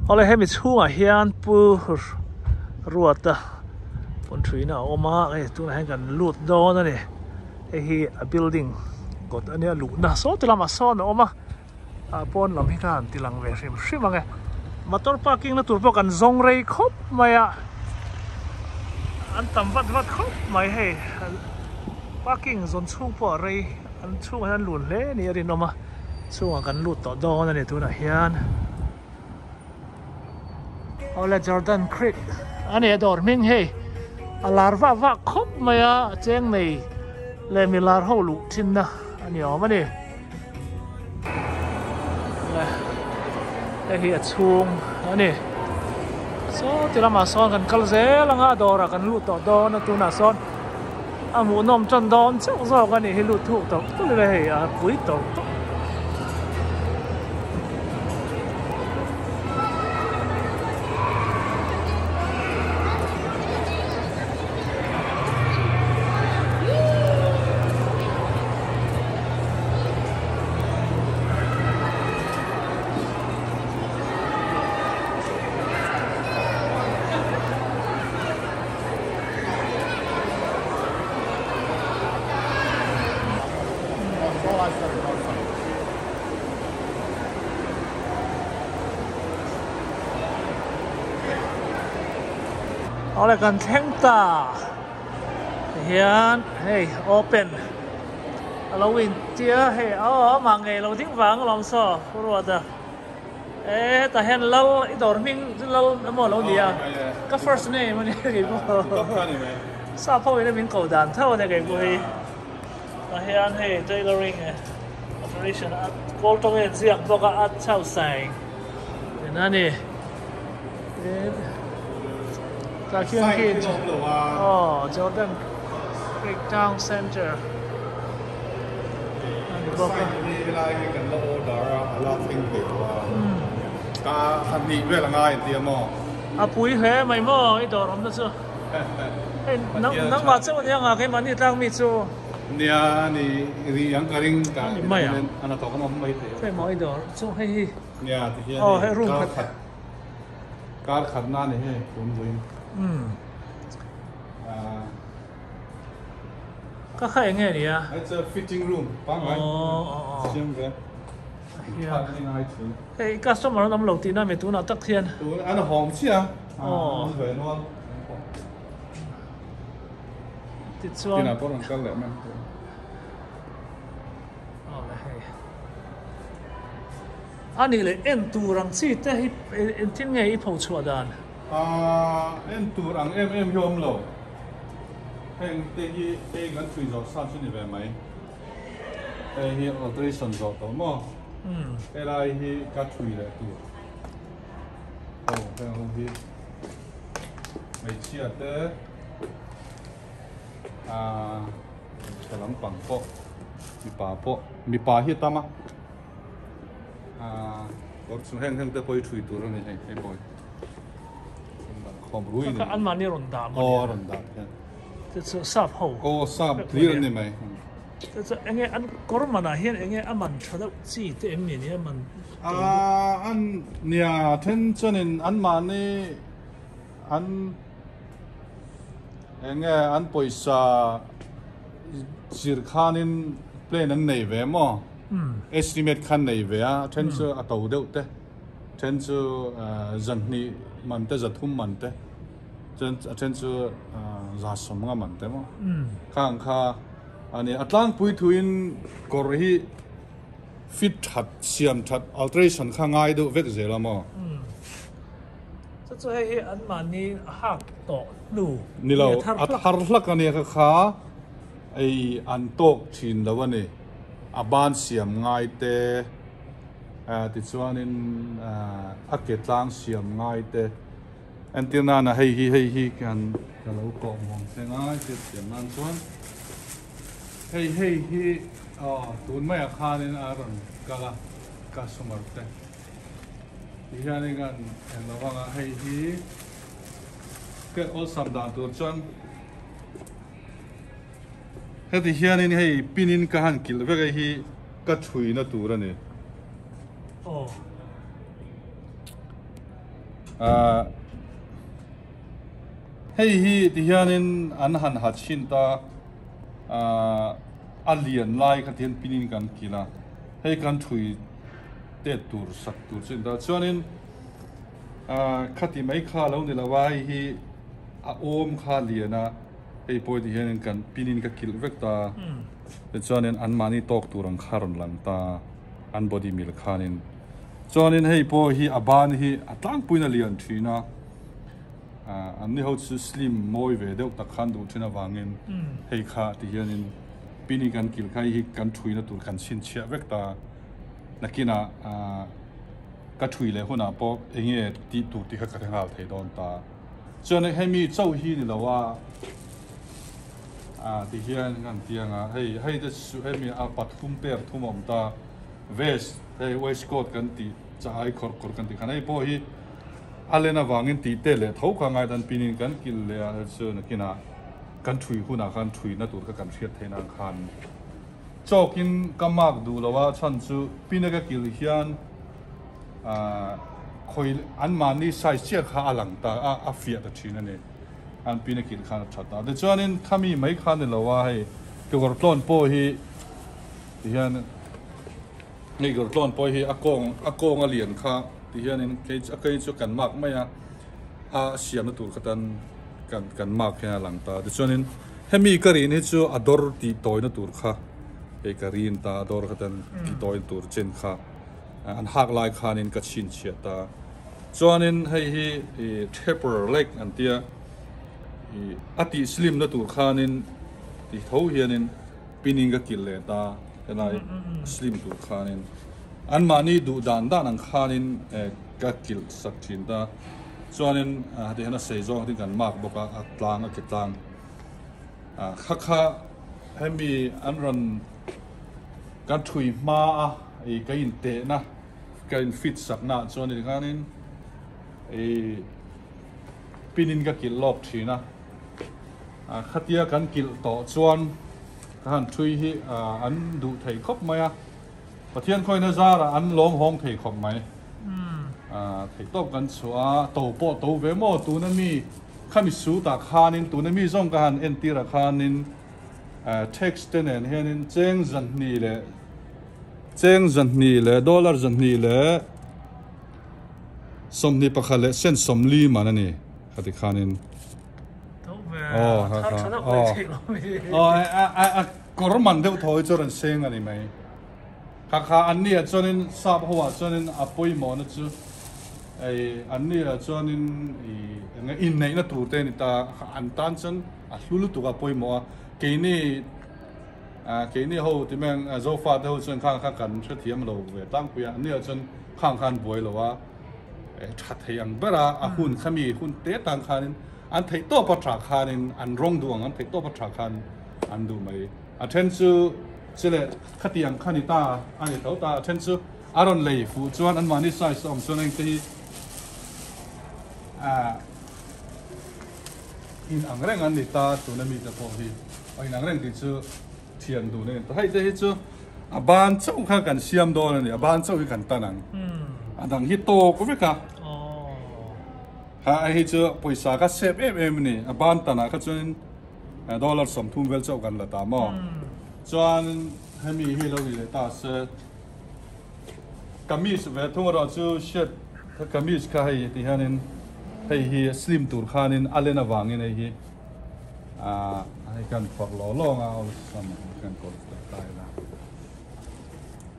Awle hemi chhungah hian Pu Ruata pawn thuina a awm a, hei tunah hian kan lut dawn a ni. Hei hi a building kawt a nia luhna saw ti lamah sawn a awm a, ah pawn lam hi kha han ti lang ve hrim hrim ang e. Motor parking na tur pawh kan zawng rei khawp mai a, an tam vat vat khawp mai hei parking zawn chhung pawh a rei an chhungah hian an lun hle ni a rinawm a. Chungah kan lut tawh dawn a ni tunah hian. Awle Jordan Creek a ni a dawr hming hei a lar vah vah khawp mai a cheng nei leh mi lar ho luh thin na a ni awm a ni. Hei hi a chhung a ni. Saw ti lamah sawn kan kal zel anga a dawrah kan lut tawh dawn a tunah sawn. A hmuhnawm tan dawn chauh zawk a nih hi lut thuk tawlh tawlh ila hei a pui tawlh tawlh. Awle kan thleng ta tihian hei open a lo intia hei aw amah ngei lo ding vang alawm saw Pu Ruata. E hetah hian lal i dawr hming chu lal emaw lo ni a ka first name a nia kei pawh sap ho in a min ko dan tho a nia kei pawh hi tah hian hei tailoring e operation a kawl tawng en ziak bawk a a chau sai tihna a ni tin tah khian khi aw Jordan Creek Town Center. Helai hi kan la order a, a la thleng ve lo a. Ka han nih vel a ngai an ti a maw? A pui hle mai maw i dawr awmna chu. Hei nangmah chauh ania nga keimahni tlang mi chu. Nia ni ri ang ka ring ka ni mai a. An a tawk an awm mai thei. Hei maw i dawr chu hei hi. Nia ti hian hei hei room khat kar khat na ni hei tun vawiin. Umm. Ka kha eng nge ni a? It's a fitting room pangngai. Siam ve. Tha ni ngai thin. Hei customer an awm lo tihna mi tunah tak hian. Tun an hawng chiah a. Aw. Ve nual. Tichuan. Tinah pawh rawn kal leh mai. Aw le hei. Ani leh en tur ang chi te hi engtin nge i pho chhuah dan? En tur ang em em hi awm lo. Heng te hi hei kan thui zawh sa chu ni ve mai. Hei hi alteration zawh tawh maw? Helai hi ka thui leh tur. Aw heng ho hi hmeichhia te hmeichhe lampang pawh mipa pawh mipa hi a tam a. Kawr chung heng heng te pawh hi thui tur a ni hei hei pawh hi khawm rui ni an mahni rawn dah maw aw rawn dah hian chu chu sap ho aw sap clear a ni mai chu chu enge an kawr manah hian enge a man tha deuh chi te em ni ni a man a an nia then chuanin an mahni an enge an pawisa zir khanin plan an nei ve maw Estimate khan nei ve a, a then chu a to deuh te, then chu zanhnih man te, zathum man te, chuan a then chu za sawm nga man te maw. Khang kha a ni. A tlangpui thuin kawr hi fit that, siam that, alteration kha ngai deuh vek zel a maw. Chu chu hei hi anmahni hak tawh hnu Ni lo, a thar hlak a nia kha kha ei an tawk thin lo a ni. A ban siam ngai te tichuanin a ke tlang siam ngai te entir nana hei hi hei hi kan ka lo kawh muang che ngai hriat thiam nan chuan hei hei hi aw tun maiah khanin a rawn kal a customer te tihianin kan englo anga hei hi ke awlsam dan tur chuan. Heti hianin hei pin in ka han kilh vek a hi ka thui na tur a ni. Aw. Hei hi ti hianin an han ha chhin ta a lian lai kha ti hian pin in kan kil a hei kan thui tet tur sak tur chu a ni ta chuanin khati mai kha a lo ni lo a hei hi a awm kha a lian a hei pawh ti hianin kan pin in ka kilh vek ta tichuanin anmahni tawk tur ang kha a rawn lang ta an body mil khanin chuanin hei pawh hi a ban hi a tlangpuiin a lian thin a. An ni ho chu slim mawi ve deuh tak khan duh thin avangin hei kha ti hianin pini kan kil kha hei hi kan thuina tur kan chhinchhiah vek ta nakinah ka thui leh hunah pawh eng nge tih tur tih kha ka hre nghal thei dawn ta. Chuan hemi chauh hi ni lo a ti hian kan ti ang a hei hei te chu hemi a pathum per thum a awm ta vest hei waistcoat kan tih chah ai khawrh khawrh kan tih khan hei pawh hi. A len avangin tih te leh tho kha ngaidan pinin kan kil leh a chu nakinah kan thui hunah khan thuina tur kha kan hriat theih nan khan chawkin ka mark duh lo a chhan chu pina ka kil hian ah khawi anmahni size chiah kha a lang ta a a fiah ta thin a ni an pina kil khan a that a tichuanin khami mai kha ni lo a hei kekawr tlawn pawh hi tihian. Hei kawr tlawn pawh hi a kawng a kawng a lian kha ti hianin kei a kei chu kan mark mai a a siamna tur kha tan kan kan mark hian a lang ta tichuanin hemi ka rin hi chu a dawr tih tawina tur kha hei ka rin ta a dawr kha tan tih tawina tur chen kha an hak lai khanin ka chhinchhiah ta chuanin hei hi ih taper leg an tia ih a tih slim na tur khanin ti tho hianin. Pining ka kilh leh ta helai slim tur khanin anmahni duh dan dan ang khanin ka kilh sak thin ta chuanin heti hian a sei zawng hi kan mark bawk a a tlang a ke tlang kha kha hemi an rawn kan thui hma a ih ka intehna ka in fit sakna ah chuan ti khanin ih pinin ka kilh lawk thin a. Khatia kan kilh tawh chuan ka han thui hi an duh thei khawp mai a, Pathian khawina zarah an lawm hawng thei khawp mai. Thei tawp kan chhuah a, to pawh to ve maw tuna mi khami sutah khanin tuna mi zawng ka han entirah khanin tax te nen hianin cheng zahnih leh cheng zahnih leh dollar zahnih leh 21 leh cent 40 man a ni khati khanin. Kawr man deuh thaw hi chu rawn seng a ni mai. Kha kha an ni ah chuanin sap ho ah chuanin a pawimawhna chu ei an ni ah chuanin ih eng nge inneihna tur te a ni ta an tan chuan a hlu lutuk a pawimawh a keini ah keini ho ti mai ang zofa te ho chuan khang kha kan hrethiam lo ve tlangpui a an ni ah chuan khang khan buai lo a. Tha thei ang ber a, a hun kha mi hun te tan khanin an theih tawp a tha khanin an rawng duh ang an theih tawp a tha khan an duh mai. A then chu chile khati ang kha ni ta a ni tho ta, a then chu a rawn lei fuh chuan an mahni size a awm chuan engte hi in ang reng an ni ta tuna mite pawh hi a in ang reng tih chu thian duh na ni ta. Hei te hi chu a ban chauh kha kan siam dawn a ni, a ban chauh hi kan tan ang. A dang hi tawk vek a. Ha hei chu pawisa kha sep em em a ni, a ban tanah kha chuan dollar 30 vel chauh kan la ta maw. Chuan hemi hi lo ni leh ta se kamis ve thung erawh chu shirt kamis kha hei ti hianin hei hi slim tur khanin a len avangin hei hi. Ah hei kan phawrh lawng lawng a awlsam ang kan kawr ta ta ila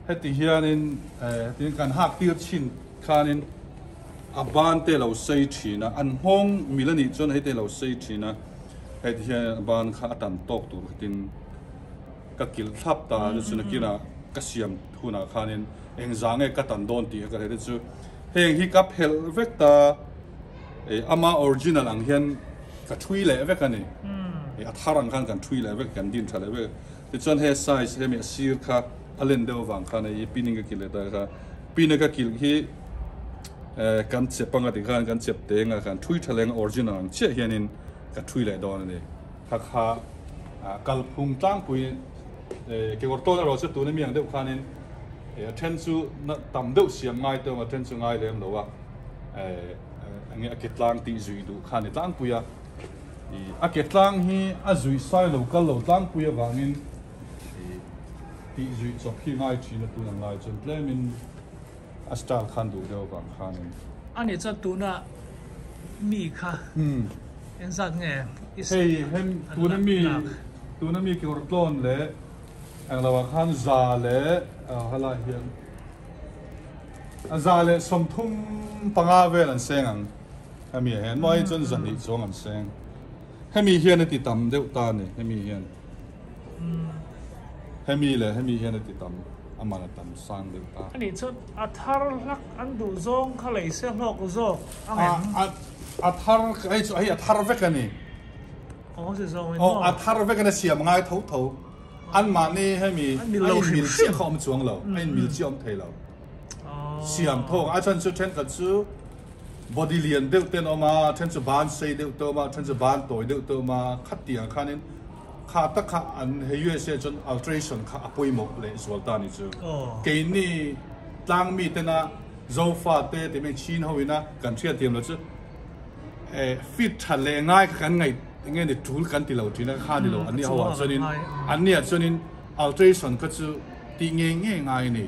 heti hianin eh hetiang kan hak tir chhin khanin a ban te lo sei thin a an nghawng mil a nih chuan hei te lo sei thin a heti hian a ban kha a tam tawk tur khatin ka kilh thlap ta chu chuna kinah ka siam hunah khanin engzah nge ka tan dawn tih kha ka hre te chu heng hi ka phelh vek ta eh ama original ang hian. Ka thui leh vek a ni. A thar ang khan kan thui leh vek, kan din tha leh vek. Tichuan he size hemi a sir kha a len deuh avang khan hei pinning ka kilh leh ta kha. Pin a ka kilh hi kan chep anga ti khan kan chep teng a kan thui tha leh ang original ang chiah hianin ka thui leh dawn a ni. Kha kha kalphung tlangpui kekawr tawn erawh chu tuna mi ang deuh khanin a then chu tam deuh siam ngai te awm a, a then chu ngai lem lo a. Enge a ke tlang tih zui duh kha a ni tlangpui a, ih a ke tlang hi a zui sai lo kal lo tlangpui avangin ih tih zui chawp hi ngai thin a tun ang lai chuan tlemin a style khan duh deuh avang khanin. A nih chuan tuna mi kha engzat nge i Hei hem tuna mi tuna mi kawr tlawn leh englo ah khan za leh helai hian. 135 vel an seng ang. Hemi ah hian mawi chuan 200 chuang an seng. Hemi hian a ti tam deuh ta a ni, hemi hian. Hemi leh hemi hian a ti tam, a man a tam sang deuh ta. Anih chuan a thar hlak an duh zawng kha lei se hlawk zawk ang em? A a thar hei chu hei a thar vek a ni. Aw si zawng in maw? Aw a thar vek a ni siam ngai tho tho. Anmahni hemi a inmil chiah kha awm chuang lo, a inmil chiah awm thei lo. Siam thawk a then chu thenkhat chu body lian deuh te an awm a, then chu ban sei deuh te awm a, then chu ban tawi deuh te awm a, khatiang khanin kha tak kha an hei USA chuan alteration kha a pawimawh leh zual ta a ni chu. Keini tlangmi tena Zofa te ti mai Chin ho ina kan hriatthiam lo chu fit tha leh ngai kha kan ngaih enge ni tul kan ti lo thin a kha ni lo an ni ho ah chuanin an ni ah chuanin alteration kha chu tih ngei ngei ngai a ni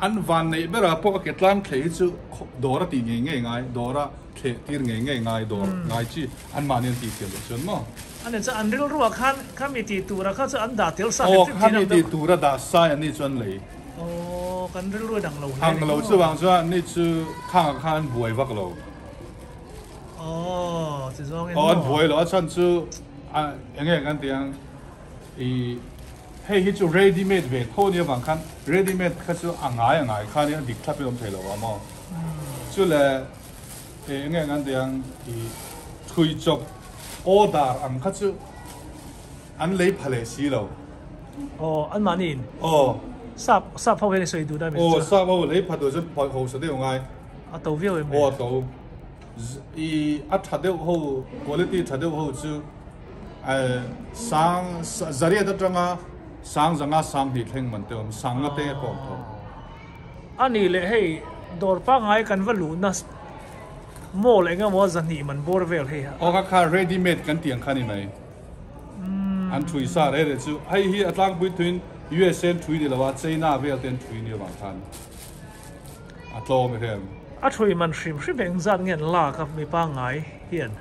an van neih berah pawh a ke tlang thleh hi chu dawr a tih ngei ngei ngai dawr a thleh tir ngei ngei ngai dawr ngai chi an mahni an tih thiam loh chuan maw. Ani chuan an rilru ah khan khami tih tura kha chu an dah tel sa hrim hrim thin ang deuh. Aw khami tih tura dah sai an ni chuan lei. Aw kan rilru a dang lo hle. Ang lo chuvang chuan an ni chu khang ah khan buai vak lo. Aw ti zawng in maw. Aw an buai lo a chhan chu eng nge kan tih ang i hei hi chu ready made ve tho nia vang khan ready made kha chu a ngai a ngai khan in a dik thlap in awm thei lo a maw. Chu le eng nge kan tih ang i thui chawp order ang kha chu an lei pha leh si lo. Aw an mahni in. Aw. Sap sap ho hian i sawi duh dan mi chu. Aw sap ho lei pha duh chuan phawi ho sa deuh ngai. A to viau em Aw a to. I a tha deuh ho quality tha deuh ho chu sang zariat atanga sang zanga sang hnih thleng man te awm sang nga te pawh awm tho. A nih leh hei dawr pangngai kan va luhna mall eng emaw 200 man bawr vel hei. Aw kha kha ready made kan tih ang kha ni mai. An thui sa reh reh chu hei hi a tlangpui thuin USA an thui ni lo a China vel te an thui ni avang khan a tlawm i hrem. A thui man hrim hrim eng zat nge an lak a mi pangngai hian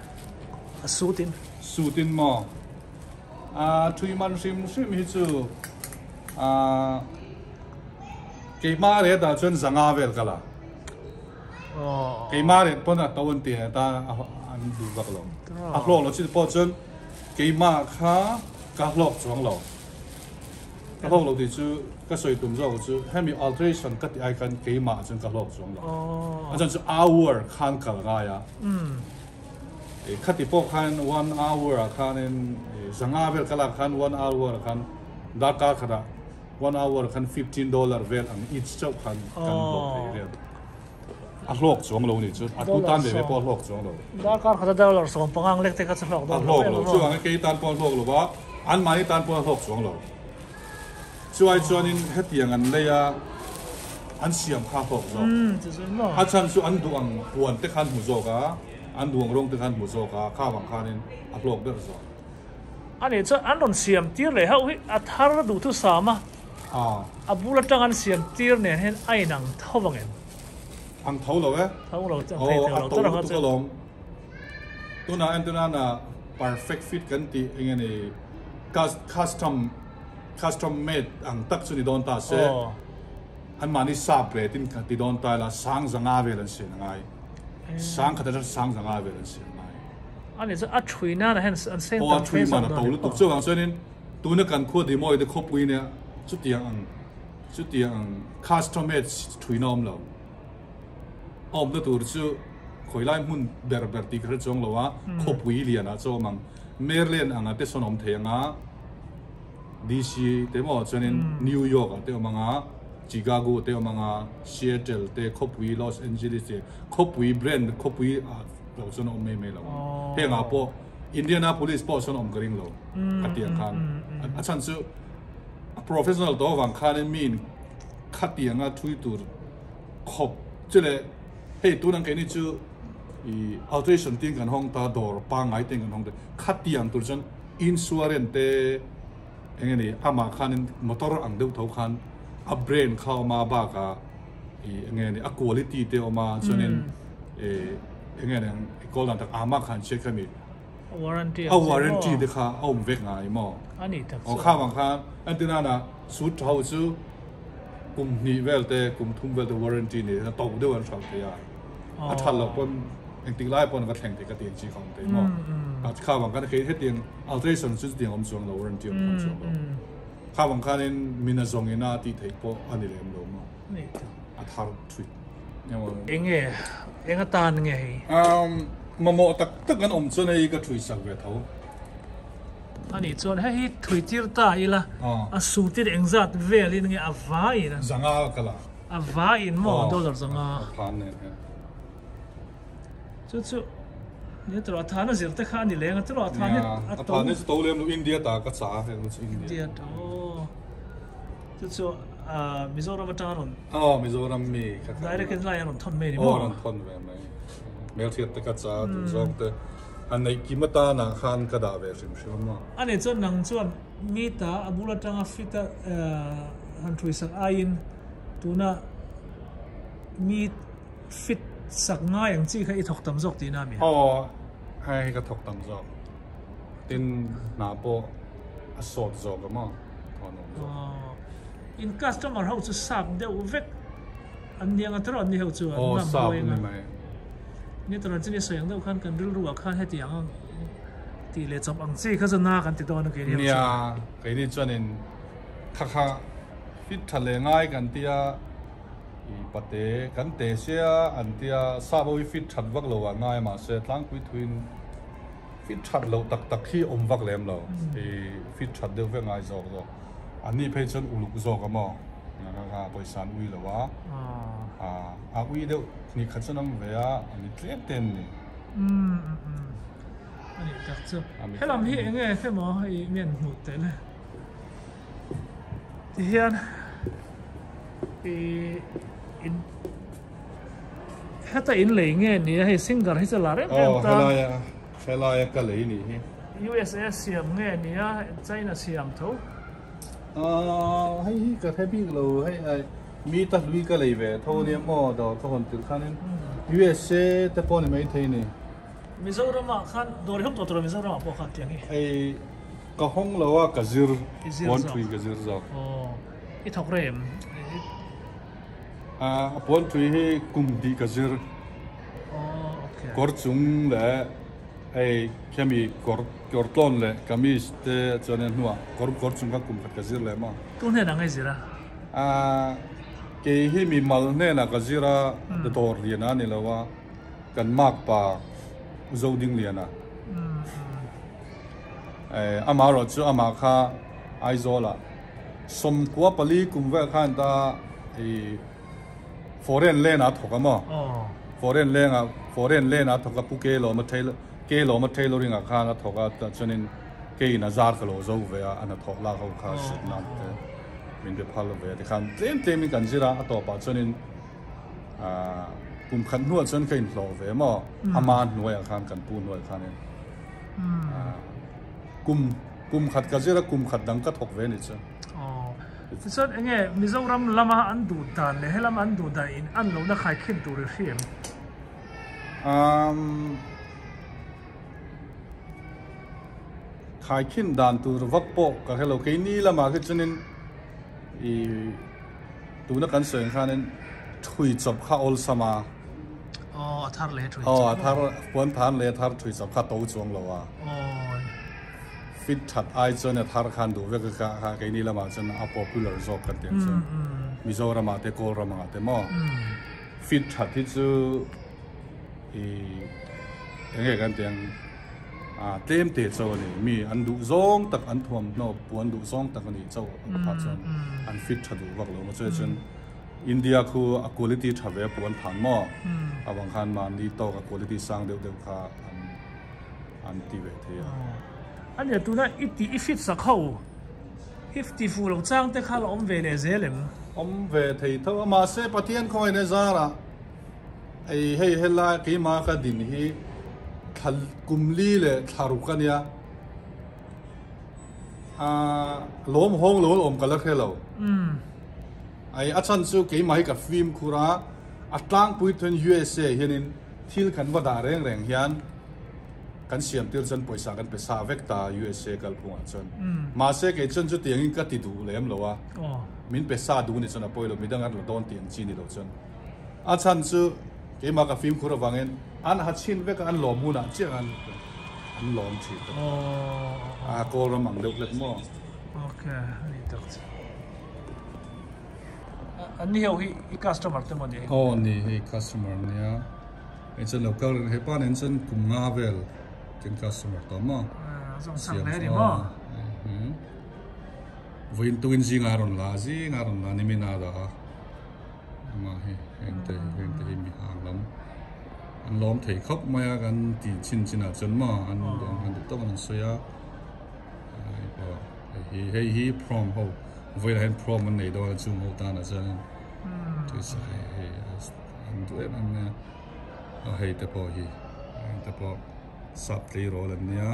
a suit in. Suit in maw? A thui man hrim hrim hi chu a keimah reh dah chuan zanga vel ka la. Keimah reh pawn a to an ti a ta an duh vak lo. A hlawk lo chi pawh chuan keimah kha ka hlawk chuang lo. Ka hlawk lo tih chu ka sawi tum zawk chu hemi alteration ka tih ai khan keimah chuan ka hlawk chuang lo. A chuan chu hour khan kal ngai a. Khati pawh khan one hour ah khanin zanga vel ka lak khan one hour ah khan darkar khatah One hour khan $15 vel ang each chauh khan kan hlawk thei vel. A hlawk chuang lo nih chu. A tu tan ve ve pawh a hlawk chuang lo. Darkar khata $15 ang lek te kha chu hlawk dawn lo. A hlawk lo. Chuvang in kei tan pawh a hlawk lo va, anmahni tan pawh a hlawk chuang lo. Chuai chuanin hetiang an lei a, an siam kha a hlawk zawk. A chhan chu an duh ang puan te khan hmu zawk a, an duh ang rawng te khan hmu zawk a, kha vang khanin a hlawk ber zawk. A nih chuan an rawn siam tir leh hauh hi a thar duhthusam a, a bul atang an siam tir nen hian a inang tho vang em? Ang tho lo e. Tho lo chu ang thei thei lo tar ang a chu. Alawm. Tunah entirna na perfect fit kan tih eng nge ni custom custom made ang tak chu ni dawn ta se an mahni sap ve tin ti dawn ta ila sang zanga vel an siam angai. Sang khat atang sang zanga vel an siam angai. A nih chuan a thui nan ah hian an seng tam fe zawk dawn a ni pawh. Chuvang chuanin tuna kan khua Dimoy te khawpui nia chutiang ang chutiang ang custom made thui na awm lo. A awmna tur chu khawi lai hmun ber ber tih ka hre chuang lo a, khawpui lian ah chu a awm ang. Maryland ang ah te sawn a awm thei ang a, DC te maw chuanin New York ah te awm ang a, Chicago te awm ang a, Seattle te khawpui Los Angeles te khawpui brand khawpui ah lo chuan a awm mai mai lo ang. Heng ah pawh Indianapolis pawh chuan a awm ka ring lo ka ti ang khan. A chhan chu a professional tawh avang khanin mi in khatianga thui tur khawp chu leh hei tun ang keini chu I alteration tin kan hawng ta dawr pangngai ten kan hawng ta khatiang tur chuan insurance te eng nge ni amah khanin motor ang deuh tho khan a brand kha a awm a bakah i eng nge ni a quality te a awm a chuanin i eng nge ni ang i kawl dan tak amah khan check a mi a warranty te kha a awm vek ngai maw aw kha vang khan entirnana suit tha ho chu kum hnih vel te kum thum vel te warranty nei a to deuh an hralh thei a. A that loh pawn engtik lai pawn va thleng thei ka ti ang chi kha awm thei maw? A kha vang khan kei hetiang alteration chu chutiang awm chuang lo warranty awm khan chuang lo. Kha vang khanin min a zawng ina tih theih pawh a ni lem lo maw? A thar thui emaw. Enge eng atan nge hei? Mamawh tak tak an awm chuan hei ka thui sak ve tho. Anih chuan hei hi thui tir ta ila a sutin engzat velin nge a vaiin a. Zanga ka la. A vaiin maw dollar zanga. A than nen hian. Chu chu ni tawh a than a zir te kha a ni leng a tawh a than hi a to. A than hi chu to lem lo India ta ka cha heng chu India. India ta aw. Chu chu Mizoram atang a rawn. Aw Mizoram mi kha kha. Direct in lai a rawn thawn mai ni maw. Aw rawn thawn ve mai. Hmelhriat te ka cha duh zawk te. A neih kim atana khan ka dah ve hrim hrim a maw. Ani chuan nang chuan Mi ta a bul atanga fit a han thui sak aiin tuna mi fit sak ngai ang chi kha i thawk tam zawk tihna a mi? Aw, hei hi ka thawk tam zawk. Tin, hna pawh a sawt zawk a maw? Thawh nuam zawk. Aw, in customer ho chu sap deuh vek an ni anga tawrh an ni ho chu an ngam huai anga. Aw, sap ni mai. Ni tawrh an chini sawi ang deuh khan kan rilru ah khan hetiang ang Tih leh chawp ang chi kha chu na kan ti dawn a keini ho chu. Nia, keini chuanin kha kha fit tha leh ngai kan tia, i pate kan te sia an tia, sap ho hi fit that vak lo ah ngai mahse tlangpui thuin fit that loh tak tak hi awm vak lem lo, i fit that deuh vek ngai zawk zawk. An nih phei chuan uluk zawk a maw, kha kha pawisa an ui lo a, a ui deuh hnih khat chuan an ve a, an ni tlem te an ni. A nih tak chu. Helam hi enge emaw hei mi an hmuh tel e. Tihian ih in heta in lei nge ni a hei singer hi chu la rem rem ta. Aw helaia helaia ka lei nih hi. USA siam nge ni a China siam tho. Aaa hei hi ka hre bik lo hei ai mi ta hlui ka lei ve tho ania maw dawr ka hawn tirh khanin USA te pawh ni maithei ni. Mizoram ah khan dawr i hawng tawh tawh lo Mizoram ah pawh khan tiang hi. Hei ka hawng lo a ka zir puan thui ka zir zawk. Aw i thawk rei em? A puan thui hi kum hnih ka zir. Aw okay. Kawr chung leh hei khemi kawr kawr tlawn leh kamis te chuan in hnuah kawr kawr chung kha kum khat ka zir leh maw. Tu hnenah nge zir a? A kei hi mimal hnenah ka zir a dawr lian a ni lo a. Kan makpa Zodingliana amah erawh chu amah kha Aizawlah 14 kum vel khan ta i foreign lane ah a thawk a maw? Foreign lane ah foreign lane ah a thawk a Pu Kelawma tailor Kelawma tailoring ah khan a thawk a chuanin keiin a zar ka lo zo ve a a hnathawh lak ho kha sut nan te min be phal ve tikhan tlem tlem in kan zir a a tawpah chuanin Kum khat hnuah chuan ka inhlawh ve maw? Ama hnuaiah khan kan pu hnuaiah khanin kum kum khat ka zir a, kum khat dang ka thawk ve a nih chu. Aw, tichuan eng nge Mizoram lama an duh dan leh helama an duh dan in an lohna khaikhin tur i hria em? Umm, khaikhin dan tur vak pawh ka hre lo, keini lamah khi chuanin i. Tuna kan sawi ang khanin thui chawp kha awlsam a. Aw, a thar leh thui chawp. Aw, a thar, puan than leh a thar thui chawp kha to chuang lo a. Aw. Fit that ai chuan a thar khan duh vek a kha keini lamah chuan a popular zawk kan tih ang chu. Mizoramah te Kawlramah te maw. Fit that hi chu i eng nge kan tih ang. A tlem te chauh a ni. Mi an duh zawng tak an thuamhnaw puan duh zawng tak a nih chauh ang phah chuan an fit tha duh vak lo maw chuai chuan India khu a quality tha ve a puan phan maw avang khan mahni tawk a quality sang deuh deuh kha an an ti ve thei a. A nia tuna i tih i fit sak ho i ti fuh lo chang te kha la awm ve leh zel em? Awm ve thei tho a mahse Pathian khawngaihna zarah. Ei hei helai keimah ka din hi thla kum li leh thla ruk a nia. Aaa lawm hawng lo awm ka la hre lo. Ei a chhan chu keimah hi ka fimkhur a, a tlangpui chuan USA hianin thil kan va dah reng reng hian kan siam tir chuan pawisa kan pe sa vek ta USA kalphungah chuan. Mahse kei chuan chutiangin ka ti duh lem lo a, min pe sa duh ni chuan a pawi lo, midang an la dawn tih ang chi ni lo chuan. A chhan chu keimah ka fimkhur avangin an ha chhin vek a, an lawm hunah chiah an an lawm thin ta. A kawl ram ang deuh hlek maw? Ok, a ni tak chu. An ni ho hi i customer te maw ni? Aw ni, hei customer nia. Hei chuan lo kal reng, hepa nen chuan kum nga vel kan customer tawh maw? Zawng chang hle a ni maw? Vawiin tukin zingah a rawn la, zingah a rawn la nimin a dah a. Amah hi hengte hengte hi mi hang lam an lawm thei khawp mai a kan tih chin chin ah chuan maw an duh an duh tawk an sawi a hei pawh hei hi hei hi prom ho vawilah hian prom an nei dawn a chung ho tan ah chuan hei hei an duh em em mai a hei te pawh hi hei te pawh sap tleirawl an nia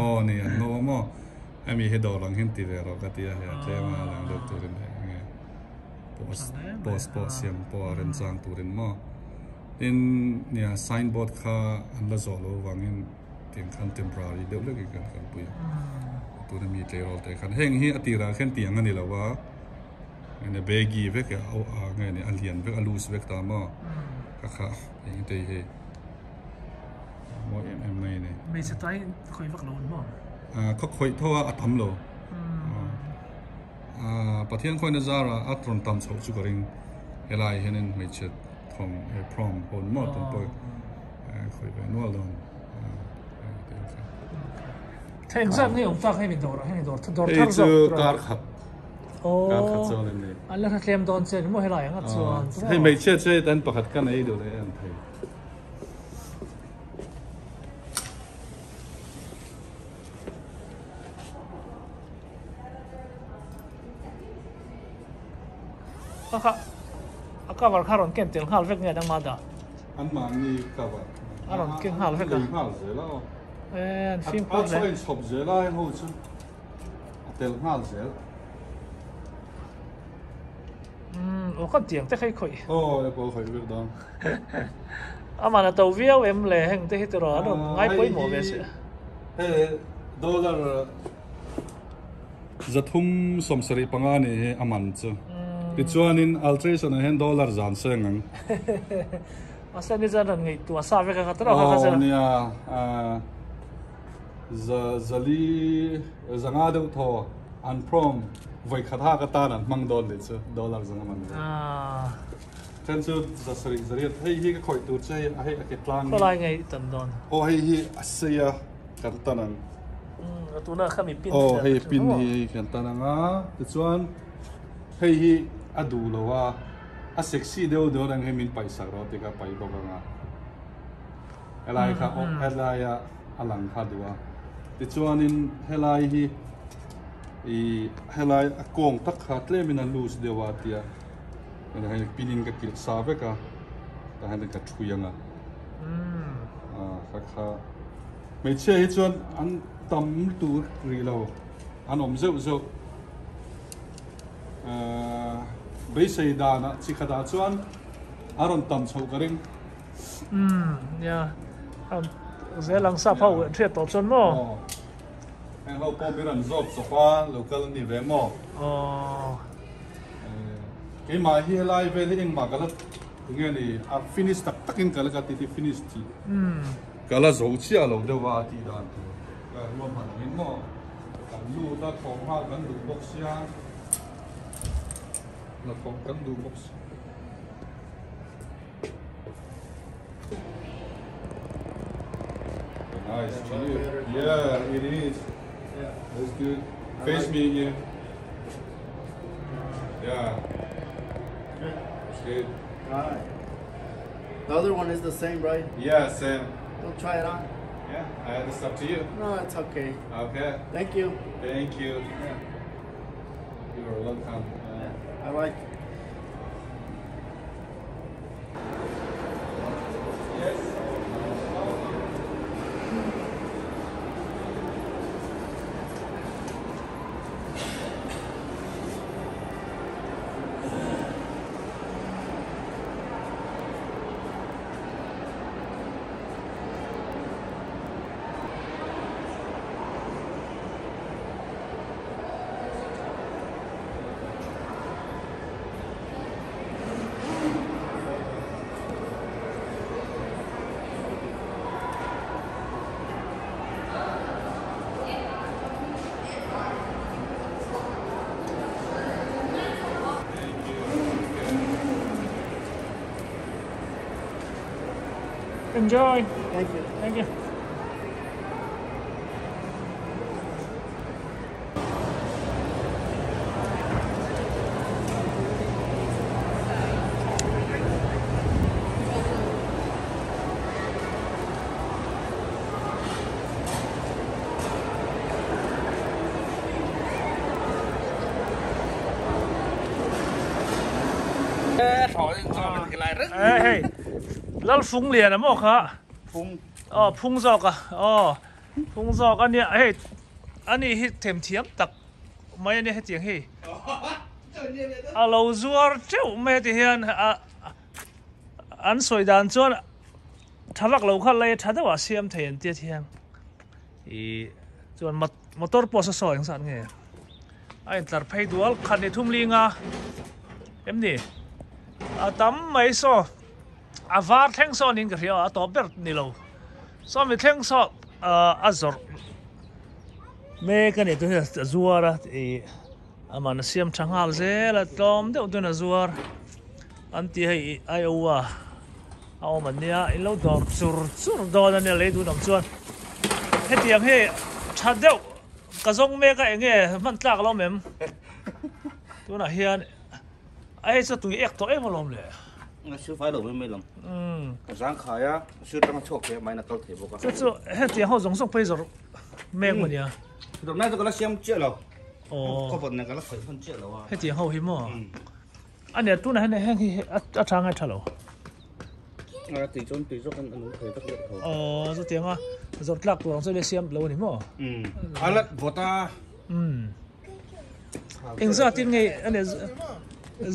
aw ni an ngo a maw hemi hi dawr ang hian ti ve rawh ka ti a hei a tlem a lang deuh turin hei enge. Post post pawh siam pawh a remchang turin maw tin nia signboard kha an la zawh loh avangin tiang khan temporary deuh hlek in kan kalpui a tuna mi tleirawl te khan heng hi a tirah khian tiang a ni lo a enge baggy vek a nge ni a lian vek a loose vek ta maw ka kha eng te hi mawi em em mai a ni. Hmeichhe tai khawih vak lo an maw? Khaw khawih tho a a tam lo. Pathian khawina zara a rawn tam chhoh chu ka ring. Helai hianin hmeichhe thawng he prom hawn maw tan pawh khawih ve nual dawn. Thei engzat nge awm tak hemi dawrah hian dawr dawr thar zawk. Hei chu kar khat. Kar khat chuan an ni. An la hre tlem dawn che ni maw helai anga chuan. Hei hmeichhia chu hei tan pakhat ka nei duh leh em thei. A kha a cover kha rawn ken tel nghal vek nge dang mah dah. An mahni cover. A rawn ken nghal vek a. An lei nghal zel a aw. Eh an fimkhur hle. A chaw inchhawp zel a heng ho chu a tel nghal zel. Umm aw ka tiang te kha i khawih. Aw e pawh khawih vek dawn. Aman a to viau em le heng te hi tiraw an rawn ngai pawimawh ve si. Hei dollar zathum sawmsarih panga ni hi a man chu. Tichuanin alteration ah hian dollar zan seng ang. Mahse ni chuan rawn ngaihtuah sa vek a ka tiraw kha kha chu. Aw nia za zali zanga deuh thaw an prom vawi khat ha ka tan an hmang dawn leh chu dollar zanga man. Then chu zasarih zariat hei hi ka khawih tur che hei a hei a ke tlang hi. Khawlai ngei tan dawn. Aw hei hi a sei a kan tan ang. Umm tuna kha mi pin. Aw hei pin hi hei kan tan ang a tichuan hei hi a duh lo a a sexy deuh deuh reng hei min paih sak rawh tih kha paih bawk ang a helai kha aw helai a a lang kha duh a tichuanin helai hi ih helai a kawng tak kha tlemin a loose deuh a tia. Hei hei pin in ka kilh sa vek a tah hian ka thui ang a kha kha hmeichhia hi chuan an tam tur rih lo an awm zeuh zeuh beisei danah chi khatah chuan a rawn tam chhoh ka ring. Nia zel ang sap ho an hriat tawh chuan maw. Heng ho pawh min rawn zawk chawp a lo kal ni ve maw. Keimah hi helai vel hi engmah ka la enge ni a finish tak takin ka la ka ti ti finish tih ka la zo chiah lo deuh a tih dan tur ka ruahman angin maw kan lut a thawm nghal kan duh bawk sia la thawm kan duh bawk sia. Nice to you. Yeah, it is. Yeah. That's good. Face me here. Yeah. Good. That's good. All right. The other one is the same, right? Yeah, same. Don't try it on. Yeah, it's up to you. No, it's okay. Okay. Thank you. Thank you. Yeah. You are welcome. Yeah, I like. Enjoy. Thank you. Thank you. Hei lal fung lian a maw kha phung aw phung zawk a aw phung zawk a nia hei ani hi themthiam tak mai a nia hetiang hi a lo zuar teuh mai heti hian a an sawi dan chuan tha vak lo kha lei tha deuh ah siam thei an tia thiang ih chuan motor pawh saw saw eng zat nge a intlar phei dual khat ni thum linga em ni a tam mai saw a var thleng saw niin ka hria a tawp ber ni lo saw mi thleng saw a zawrh mek a ni tun hi a zuar a ih aman a siam tha nghal zel a tlawm deuh deuhin a zuar an ti hei ih Iowa a awm an nia in lo dawr chur chur dawn a nia lei dun ang chuan hetiang hi tha deuh ka zawng mek a enge hman tlak lo awm em tunah hian a hei chu tui ek tawh em alawm le. A sir fai lo mai mai lam. A zang khai a, a sir tanga chhuak thei a main a kal thei bawk a. Chu chu hetiang ho zawng zawng phei zawrh mek maw nia. Zawrh mek chu ka la siam chiah lo. Ka vawt nen ka la khawih hman chiah lo a. Hetiang ho hi maw. A nia tunah hian heng hi a tha ngai tha lo. A tui chuan tui zawk an nung thei vek leh tho. Aw chutiang a zawrh tlak tur ang chu le siam lo a ni maw. A la vawt a. Eng zatin nge a nia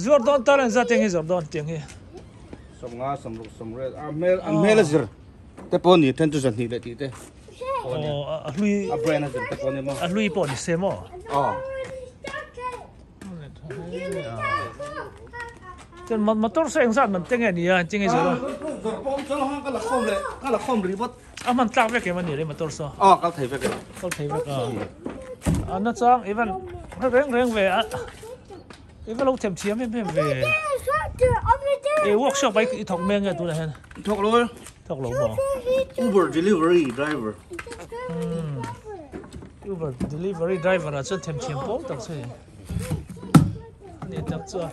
zuar dawn tan eng zatin nge zawrh dawn tiang hi. Sawmnga sawmruk sawmriat a hmel an hmel a zir te pawh ni then chu zahnih leh tih te. Aw a hlui a brand a zir te pawh ni maw. A hlui pawh ni se maw. Aw. Chuan motor saw engzat man te nge nia engtin nge zawrh a? Zawrh pawh awm chuan lo ka la khawm leh ka la khawm rih bawt. A hman tlak vek em a ni le motor saw? Aw kal thei vek e. Kal thei vek a. A na chang even reng reng ve a i va lo them thiam em em ve. E workshop ai i thawk mek nge tunah hian? Thawk lo e. Thawk lo maw? Uber delivery driver. Uber delivery driver ah chuan them thiam pawl tak chu ni. Ani tak chu a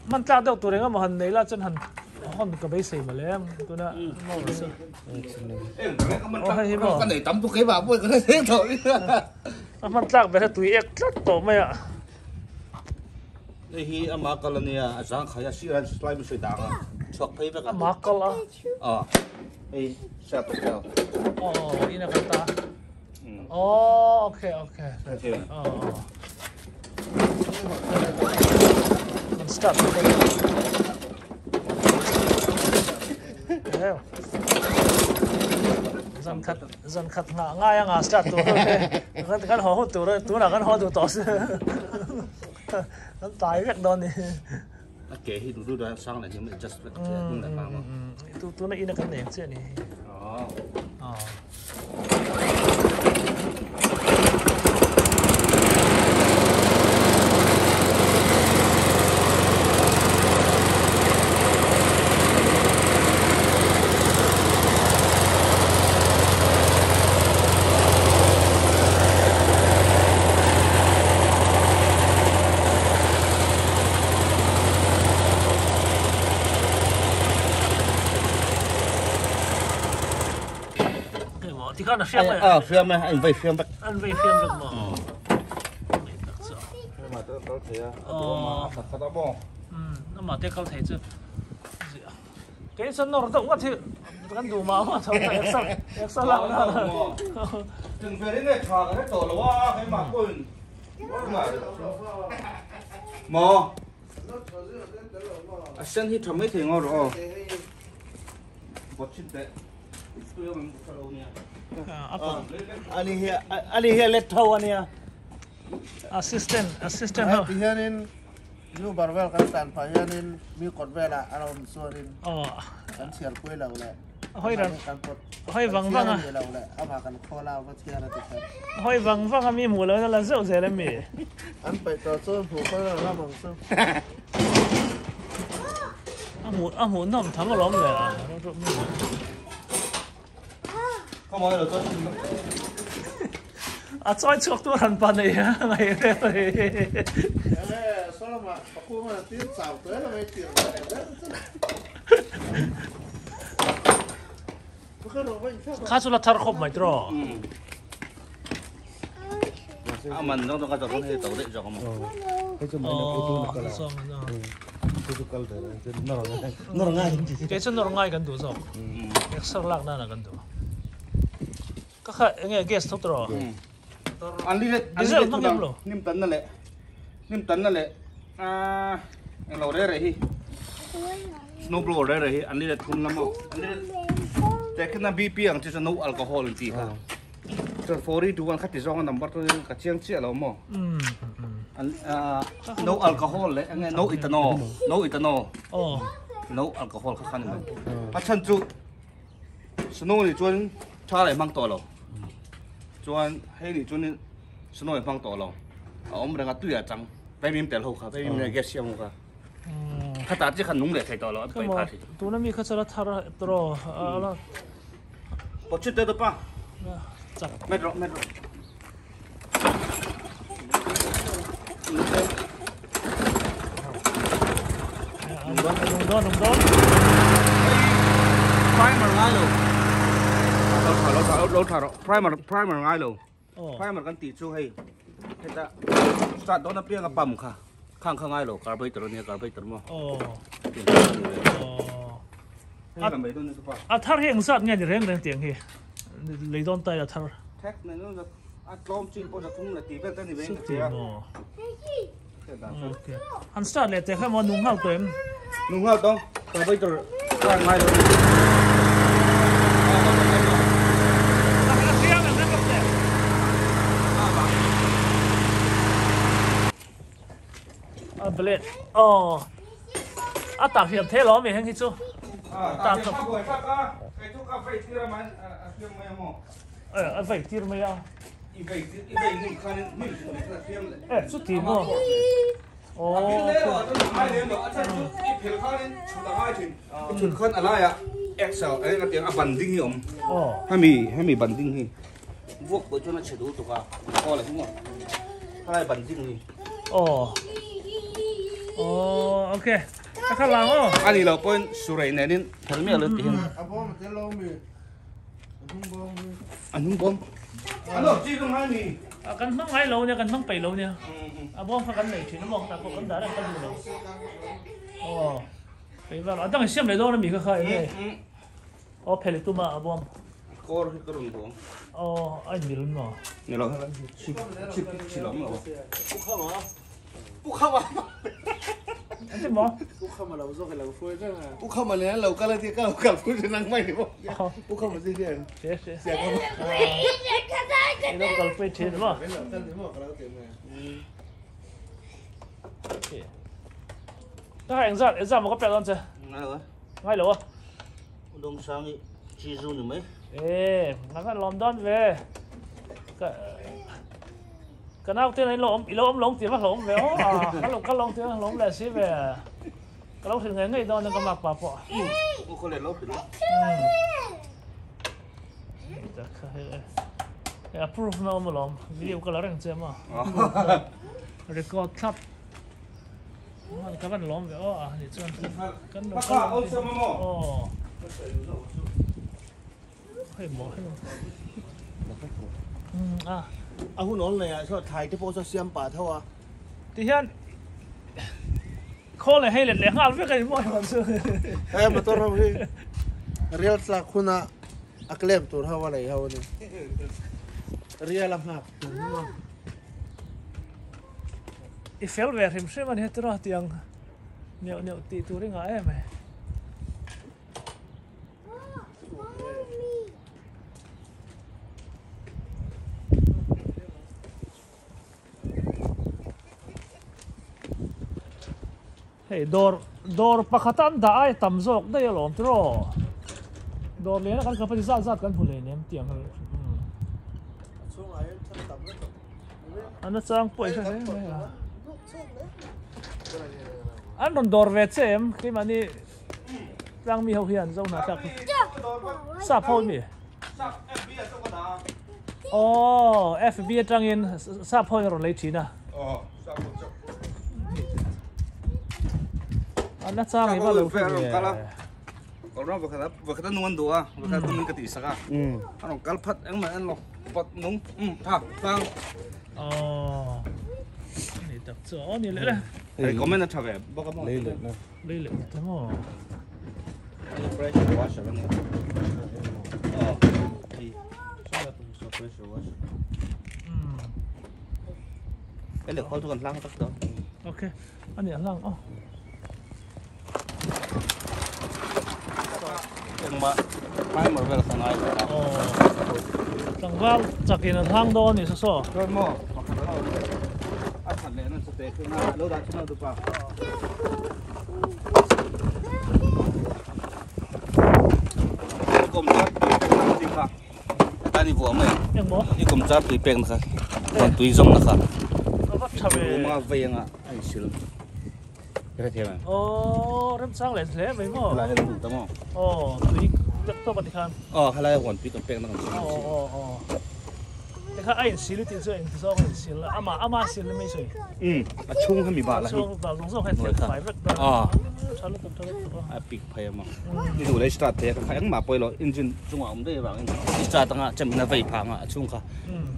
hman tlak deuh tur eng emaw han nei la chuan han hawn ka beisei mawle em tuna maw chu. Aw hei hi maw. Ka nei tam bawk keimah pawh ka hre thei tawh. A hman tlak ber a tui ek tlat tawh mai a. Hei hi ama kal ania a zang khai a sir an slime sawi dang a chhuak phei vek a. Ama kal a. Aw hei sir tawk vel. Aw ina kan ta. Oh, okay, okay. Oh, oh. Start. Zan khat zan khat nga ngai anga start tur kan kan haw hun tur tunah kan haw duh tawh se kan tlai vek dawn ni. A ke hi duh duh dan sang leh him adjust vek che hnung leh hma maw. Tu tuna ina kan nei ang chiah ni. Oh. Oh. Tikhan a hriam a hriam a an vei hriam vek an vei hriam vek maw amah te kal thei chu kei chuan nawr deuh ngawt hi kan duh mah mah tho ta exer exer lak na Tung ve ringe tha ka hre tawh lo a keimah pawhin maw a sen hi tha mai thei ngaw rawh aw bawt chhin teh ani hi ani hi let tho ania assistant assistant ho ti hianin nu bar vel kan tan phah hianin mi kawt velah a lo awm chuanin kan chhiar pui lo leh hoi ran hoi vang vang a lo leh amah kan khawl a va chhiar a ti khan hoi vang vang a mi hmuh lo na la zeuh zel em mi an paih tawh chuan hmuh pawh a ram ang chu a hmuh a hmuh nawm tham alawm le a mi. A chawi chhuak tur han pa nei a ngai reuh a ni. Kha chu la thar khawp mai tiraw. A man zawng zawng ka zawng hei to daih zawk a maw. Kei chu nawr ngai kan duh zawk. Exer lak nana kan duh. Ka kha enge gas tho tiraw? Diesel hmang em lo? Hnim tan na leh hnim tan na leh eng lo re re hi snow blower re re hi an li let thum lam aw. Te khina BP ang chi chu no alcohol an ti kha. Chuan 4 2 1 kha ti zawng a number chu ka chiang chiah lo maw. An no alcohol leh enge no ethanol no ethanol no alcohol kha kha ni mai. A chhan chu Snow nih chuan tha leh hmang tawh lo chuan hei nih chuan snow hmang tawh lo a awm reng a tui ah chang vaimim tel ho kha vaimim leh gas siam ho kha khatah chiah khan nung leh thei tawh lo a paih phah thin. Tuna mi kha chu la thar tawh a Pawt chhit teh tawpa met rawh met rawh. Primer ngai lo. Lo tha lo tha lo primer primer ngai lo. Primer kan tih chu hei heta start dawn apiang a pump kha khang kha ngai lo carburetor ania carburetor maw. A thar hi engzat nge ni reng reng tiang hi lei dawn ta ila thar. Thek nei dawn a tlawm chin pawh zathum leh tih vel te ni ve in ka hria. Okay. An start leh teh kha maw nung nghal tawh em? Nung nghal tawh carburetor try ngai lo. A blade oh a tak hiam thei lo mi heng hi chu. Tak a buai tak a kei chu ka vei tir a mai a hriam mai a maw. A vei tir mai a. I vei tir i vei hnim khan in hnim chu a hriam leh. E chuti maw. A phil le lo a chuan a ngai lem lo a chhan chu i phil khan in chhut a ngai thin. I chhut khan a laiah axle eng a tiang a ban ding hi a awm. Hemi hemi ban ding hi vuak pawh chuan a chhe dul tuk a aw le hnung a helai ban ding hi. Aw aw okay ka kha lang aw. A nih loh pawhin surei nen in phel miah lo ti hian. A bawm a tel lo mi. A hnung bawm hi. A hnung bawm. A lo chi tung hai mi. Kan hmang ngai lo nia kan hmang peih lo nia. A bawm kha kan nei thin a maw tak pawh kan dah reng ka duh lo. Aw peih vel a dang i siam leh dawn a mi kha kha enge. Aw phel i tum a a bawm. Kawr hi ka rawn duh ang. Aw a inmil maw? Ni lo helai hi chip chip hi chi lo awm lo a. Pu Khama. Pu Khama. An ti maw? Pu Khama lo zawk i lo hruai reng a. Pu Khama nen an lo kal a tia ka lo kal pui thin ang mai ni maw? Pu Khama chu hian. Hre hre. Sia Khama. I lo kal pui thin maw? I lo kal ni maw ka lo ti mai. Ka engzat engzat maw ka pek dawn che? Ngai lo a. Ngai lo a. Dawngsang i chi zu ni mai. E, nga khan lawm dawn ve. Ka ka nau te i lo awm i lo awm lawng tih va hlawm ve aw. Ka lo kal lawng tih va hlawm leh si ve. Ka lo hrilh ngei ngei dawn a ka mak pa pawh. U khaw leh lo hrilh a. E approve na awm alawm. Video ka la reng che maw. Record thlap. Ka van lawm ve aw a ni chuan kan lo kal aw hei maw hei a a hun awl nei ah saw thlai te pawh saw siam pah tho a ti hian khawl leh hei let leh nghal vek a ni maw hei chu he motor ho hi rial tlak huna a claim tur ho a lei ho a ni rial a nghak tur hi maw. I fel ve hrim hrim a ni hetira tiang neuh neuh tih tur i ngah em e. Hei dawr dawr pakhat an dah ai tam zawk daih alawm tiraw dawr lian a kan kal pawh zat zat kan hmu leh nem tiang kha an nachang pawh i hre hle mai a an rawn dawr ve che em keimahni tlangmi ho hian zo hna tlak sap ho mi. Aw FB atangin sap ho in a rawn lei thin a. Aw sap ho chu. A na chang i va lo hre ve. Kawrna pakhat a pakhat a nung an duh a pakhat a nung ka tih sak a. A rawn kal phat engmah en lo pot nung um tha tlang. Aw ni tak chu aw ni leh le. Hei comment a tha ve bawk a maw. Lei leh na. Lei leh ta maw. Pressure washer ani. Aw hei pressure washer. Cái lửa khói tôi còn lang tắc đó. Ok, anh nhớ lang oh. Primer vel kha ngai ve a. Aw, tlangval chakin an hlang dawn a ni saw saw. Chuan maw pakhat a lo a that leh na chute chu na lo dah chin a dupa. I kawm char tui pek na chi kha atan i vuah mai ang. Eng maw? I kawm char tui pek na kha chuan tui zawm na kha. A va tha ve. Ruma vei anga a insil. Aw remchang leh hle mai maw? Helai hi lo ta maw? Aw tui pek tawp a ti khan. Aw helai a huan tui kan pek na kan sawi. Aw aw aw tikhan a insil i tih chu engti zawng a insil a amah ama a sil mai sawi. Um a chhung kha mi bah la hi. A chhung bah zawng zawng kha a fai vek ta. Aw tha lutuk tha lutuk a pik phei a maw. I duh leh start thei a ka kha engmah pawh ilo engine chungah awm daih avangin i start anga chem in a vei phah anga a chhung kha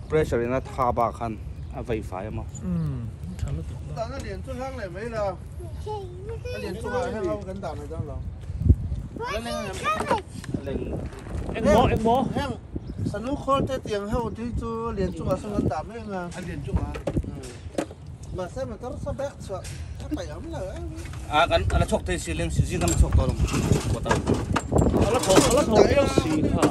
pressure in a tha bak khan a vei fai a maw. Um tha lutuk. Dan a lian chu hlang leh mai la, a lian chungah heng ho kan dah mai dawn lo. La leng ang em? Eng maw eng maw? Heng sanu khawl te tiang ho te hi chu lian chungah sawn kan dah mai ang a. A lian chungah. Mahse motor saw bag chhuah a paih awm lo em. A kan a la chhuak thei si leng si zing kan la chhuak tawh lo kawt a. A la thaw a la thaw viau si kha.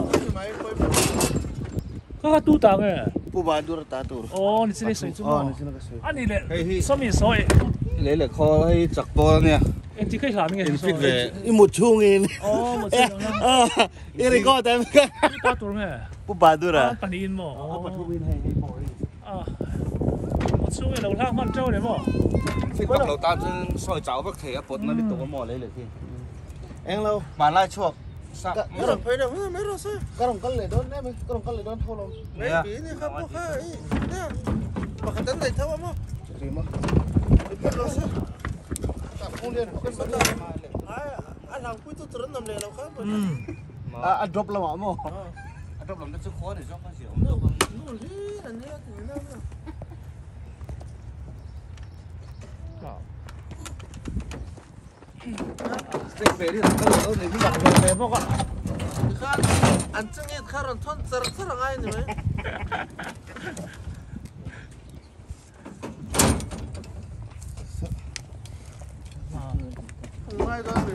Kha kha tu ta nge? Pu Bahadur ta tur. Aw ni chini sawi chu maw? Aw ni chini ka sawi. A ni leh sawmi sawi. Lei leh khawl hei chak pawl a nia. Engti kha i hlan nge? Infit ve. I mut chhungin. Aw mut chhungin. I record em? Tu ta tur nge? Pu Bahadur a. A pahnihin maw? A pathumin hei hei pawh hi. A mut chhungin lo hlak hman teuh a ni maw? Infit vak lo tan chuan sawi chau vak thei a pawtna lutuk a maw lei leh khi. Englo. Hmanlai chhuak. Ka rawn phei deuh mai rawh se. Ka rawn kal leh dawn em ka rawn kal leh dawn tho lo. Nia. Ni kha pawh kha i nia pakhat an nei tho a maw. Chutih maw. I phut lo se. Tak phung lian kan sawi ta. Ai a hlangpui tu tur an awm leh lo kha. A drop lamah maw. A drop lam te chu khaw a ni zawk a zia awm zawk a. Nu hlir an nia ti nia. Ve bawk a. Tikhan an chungit kha rawn thawn char char a ngai a ni mai. Ngai dawn ve.